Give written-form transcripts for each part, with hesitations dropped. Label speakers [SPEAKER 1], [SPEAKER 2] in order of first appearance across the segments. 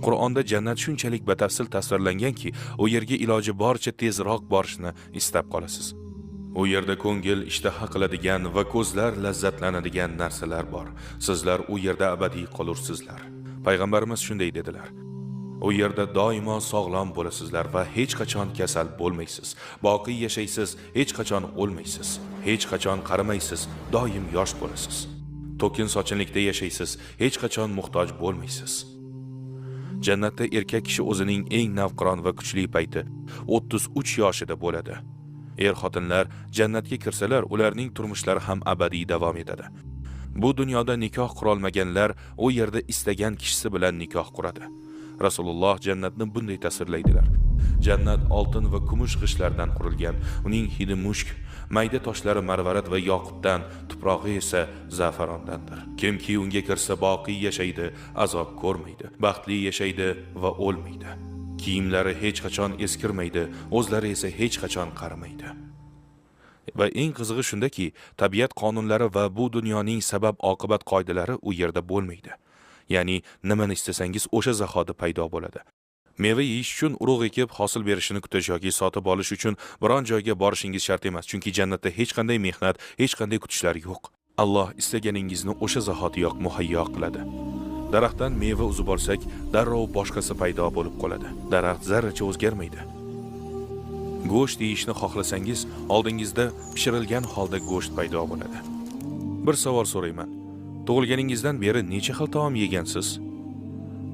[SPEAKER 1] Qur'onda jannat shunchalik batafsil tasvirlanganki, u yerga iloji boricha tezroq borishni istab qolasiz. U yerda ko'ngil ishtaha qiladigan va ko'zlar lazzatlanadigan narsalar bor. Sizlar u yerda abadiy qolursizlar. Payg'ambarimiz shunday dedilar: U yerda doimo sog'lom bo'lasizlar va hech qachon kasal bo'lmaysiz. Boqiy yashaysiz, hech qachon o'lmaysiz. Hech qachon qarimaysiz, doim yosh bo'lasiz. To'kin sochinlikda yashaysiz, hech qachon muhtoj bo'lmaysiz. Jannatda erkak kishi o'zining eng navqiron va kuchli payti 33 yoshida bo'ladi. Er-xotinlar jannatga kirsalar, ularning turmushlari ham abadiy davom etadi. Bu dunyoda nikoh qurolmaganlar u yerda istagan kishisi bilan nikoh quradi. Rasululloh jannatni bunday tasvirlaydilar: Jannat oltin va kumush g'ishtlardan qurilgan, uning hidi mushk, mayda toshlari marvarid va yoqutdan, tuprog'i esa zafarondandir. Kimki unga kirsa boqiy yashaydi, azob ko'rmaydi, baxtli yashaydi va o'lmaydi. Kiyimlari hech qachon eskirmaydi, o'zlari esa hech qachon qarimaydi. Va eng qizig'i shundaki, tabiat qonunlari va bu dunyoning sabab oqibat qoidalari u yerda bo'lmaydi. Ya'ni nimani istasangiz o'sha zahoti paydo bo'ladi. Meva yeyish uchun urug' ekib hosil berishini kutish yoki sotib olish uchun biron joyga borishingiz shart emas, chunki jannatda hech qanday mehnat, hech qanday kutishlar yo'q. Alloh istaganingizni o'sha zahotiyoq muhayyo qiladi. Daraxtdan meva uzib olsak, darrov boshqasi paydo bo'lib qoladi. Daraxt zarracha o'zgarmaydi. Go'sht yeyishni xohlasangiz, oldingizda pishirilgan holda go'sht paydo bo'ladi. Bir savol so'rayman. Tug'ilganingizdan beri necha xil taom yegansiz?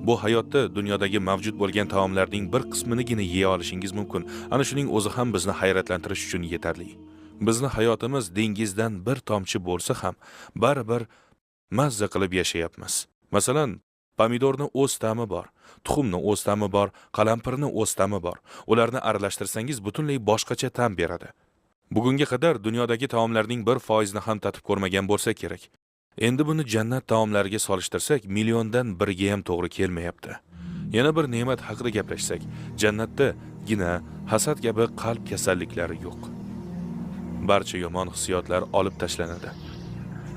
[SPEAKER 1] Bu hayotda dunyodagi mavjud bo'lgan taomlarning bir qisminigina yeya olishingiz mumkin. Ana shuning o'zi ham bizni hayratlantirish uchun yetarli. Bizni hayotimiz dengizdan bir tomchi bo'lsa ham, baribir mazza qilib yashayapmiz. Masalan, pomidorni o'z ta'mi bor, tuxumni o'z ta'mi bor, qalampirni o'z ta'mi bor. Ularni aralashtirsangiz butunlay boshqacha ta'm beradi. Bugunga qadar dunyodagi taomlarning 1%ni ham tatib ko'rmagan bo'lsa kerak. Endi buni jannat taomlariga solishtirsak, milliondan biriga ham to'g'ri kelmayapti. Yana bir ne'mat haqida gaplashsak, jannatda gina, hasad kabi qalb kasalliklari yo'q. Barcha yomon hissiyotlar olib tashlanadi.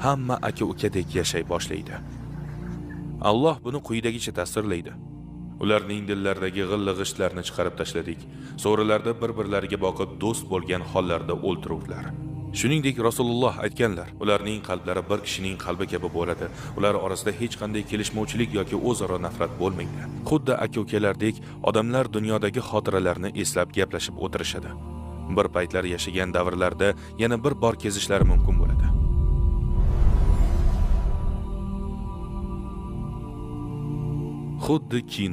[SPEAKER 1] Hamma aka-ukadek yashay boshlaydi. Alloh buni quyidagicha tasvirlaydi: Ularning dillaridagi g'illi-g'ishtlarni chiqarib tashladik. So'rilarda bir-birlariga boqib do'st bo'lgan hollarida o'ltiruvlar. Shuningdek, Rasululloh aytganlar, ularning qalblari bir kishining qalbi kabi bo'ladi. Ular orasida hech qanday kelishmovchilik yoki o'zaro nafrat bo'lmaydi. Xuddi aka-ukalardek odamlar dunyodagi xotiralarni eslab gaplashib o'tirishadi. Bir paytlar yashagan davrlarda yana bir bor kezishlari mumkin bo'ladi. Xuddi kino